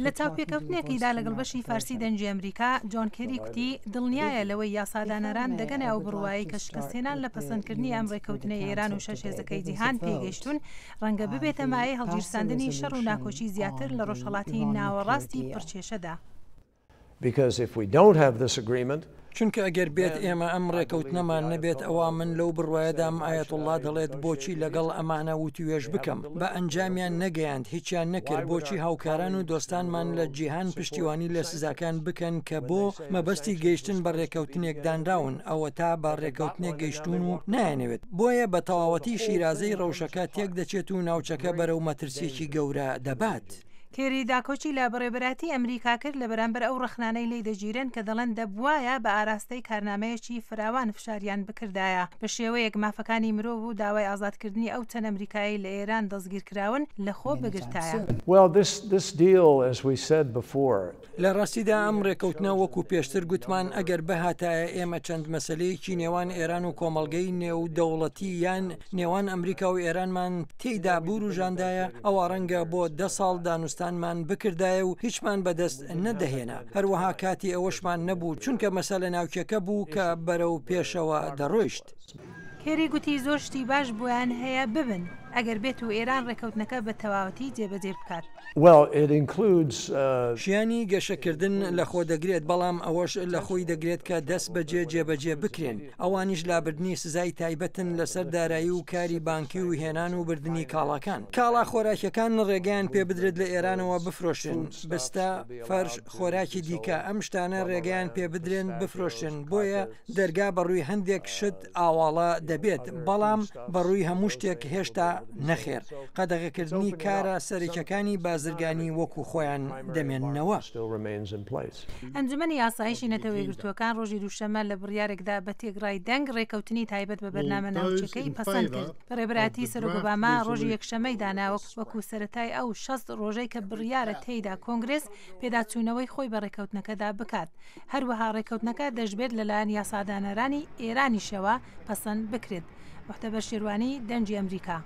لە چاوپێکەوتنێکیدا لەگەڵ بەشی فارسی دەنگی ئەمریکا، جۆن کێری کوتی دڵنیایە لەوەی یاسادانەران دەگەنە ئەو بڕوایەی کە شکستهێنان لە پەسەندکردنی ئەم ڕێککەوتنەی ئێران و شەش هێزەکەی جیهان پێیگەیشتوون ڕەنگە ببێتە مایەی هەڵگیرساندنی شەڕ و ناکۆکی زیاتر لە ڕۆژهەڵاتی ناوەڕاستی پڕکێشەدا. چونکە ئەگەر بێت ئێمە ئەم ڕێکەوتنەمان نەبێت ئەوا من لەو بڕوایەدام ئایەتوڵڵا دەڵێت بۆچی لەگەڵ ئەمانە وتوێژ بکەم بە ئەنجامیان نەگەیاند هیچیان نەکرد بۆچی هاوکاران و دۆستانمان لە جیهان پشتیوانی لە سزاکان بکەن کە بۆ مەبەستی گەیشتن بە ڕێکەوتنێک دانراون ئەوەتا بە ڕێکەوتنێک گەیشتوون و نایانەوێت بۆیە بە تەواوەتی شیرازەی ڕەوشەکە تێکدەچێت و ناوچەکە بەرەو مەترسیەکی گەورە دەبات. کێری داکۆکی لە بەڕێوەبەرایەتی ئەمریکا کرد لە بەرامبەر ئەو ڕەخنانەی لێی دەگیرێن کە دەڵێن دەبوایە بە ئاراستەی کارنامەیەکی فراوان فشاریان بکردایە بە شێوەیەک مافەکانی مرۆڤ و داوای ئازادکردنی ئەو چەند ئەمریکایەی لە ئێران دەستگیرکراون لەخۆ بگرتایە. لە ڕاستیدا ئەم ڕێکەوتنە وەکو پێشتر گوتمان ئەگەر بهاتایە ئێمە چەند مەسەلەیەکی نێوان ئێران و کۆمەڵگەی نێودەوڵەتی یان نێوان ئەمریکا و ئێرانمان تێیدا بوروژاندایە ئەوا ڕەنگە بۆ دە ساڵ دانوستانمان بکردایە و هیچمان بەدەست نەدەهێنا هەروەها کاتی ئەوەشمان نەبوو چونکە مەسەلە ناوکیەکە بوو کە بەرەو پێشەوە دەڕۆیشت. کێری گوتی زۆر شتی باش بۆیان هەیە ببن ئەگەر بێت و ئێران ڕێکەوتنەکە بە تەواوەتی جێبەجێ بکات. شیانی گەشەکردن لەخۆدەگرێت، بەڵام ئەوەش لەخۆی دەگرێت کە دەستبەجێ جێبەجێ بکرێن، ئەوانیش لابردنی سزای تایبەتن لەسەر دارایی و کاری بانکی و هێنان و بردنی کاڵاکان. کاڵا خۆراکیەکان ڕێگەیان پێبدرێت لە ئێرانەوە بفرۆشرێن، بستە، فەرش، خۆراکی دیکە، ئەم شتانە ڕێگەیان پێبدرێن بفرۆشرێن، بۆیە دەرگا بەڕووی هەندێک شت ئاواڵە دەبێت، بەڵام بەڕووی هەموو شتێک هێشتا نەخێر، قەدەغەکردنی کارە سەرەکیەکانی بازرگانی وەکو خۆیان دەمێننەوە. ئەنجومەنی ئاسایشی نەتەوە یەکگرتووەکان ڕۆژی دووشەممە لە بڕیارێکدا بە تێکڕای دەنگ ڕێککەوتنی تایبەت بە بەرنامە ناوکیەکەی پەسەند کرد. بەڕێوەبەرایەتی سەرۆک ئۆباما ڕۆژی یەکشەممەی دانا وەکو سەرەتای ئەو 60 ڕۆژەی کە بڕیارە تێیدا کۆنگرێس پێداچوونەوەی خۆی بە ڕێککەوتنەکەدا بکات. هەروەها ڕێککەوتنەکە دەشبێت لەلایەن یاسادانەرانی ئێرانیشەوە پەسەند بکرێت. موحتەبەر شێروانی، دەنگی ئەمریکا.